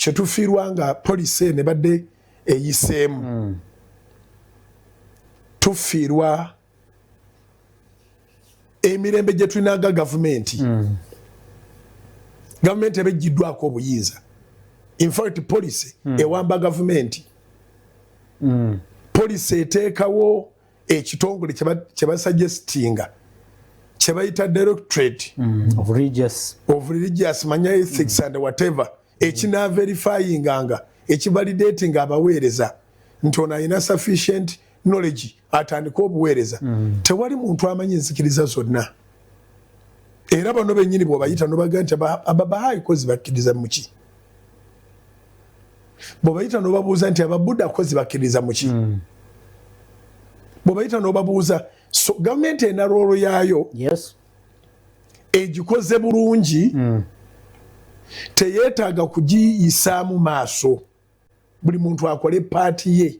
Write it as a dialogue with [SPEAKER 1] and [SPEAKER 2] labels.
[SPEAKER 1] Kyetufiirwa nga policy eno ebadde eyiseemu, tufiirwa emirembe gye tulinaga gavumenti. Gavumenti eba ejjiddwako obuyinza. Infact, policy ewamba gavumenti. Policy eteekawo ekitongole kye basuggestinga kye bayita Directorate
[SPEAKER 2] of Religious
[SPEAKER 1] of Religious manya Ethics and whatever, ekinaverifyinganga, ekivalidatinga abaweereza nti ono alina sufficient knowledge atandike obuweereza. Tewali muntu amanyi enzikiriza zonna. Era bano bennyini bw'obayita nobaga nti Ababahayi kozi bakkiriza muki, bw'obayita n'obabuuza nti Ababuda kozi bakkiriza muki, bw'obayita n'obabuuza. So gavumenti erina role yaayo, egikoze bulungi, teyeetaaga kugiyisaamu maaso. Buli muntu akole part ye.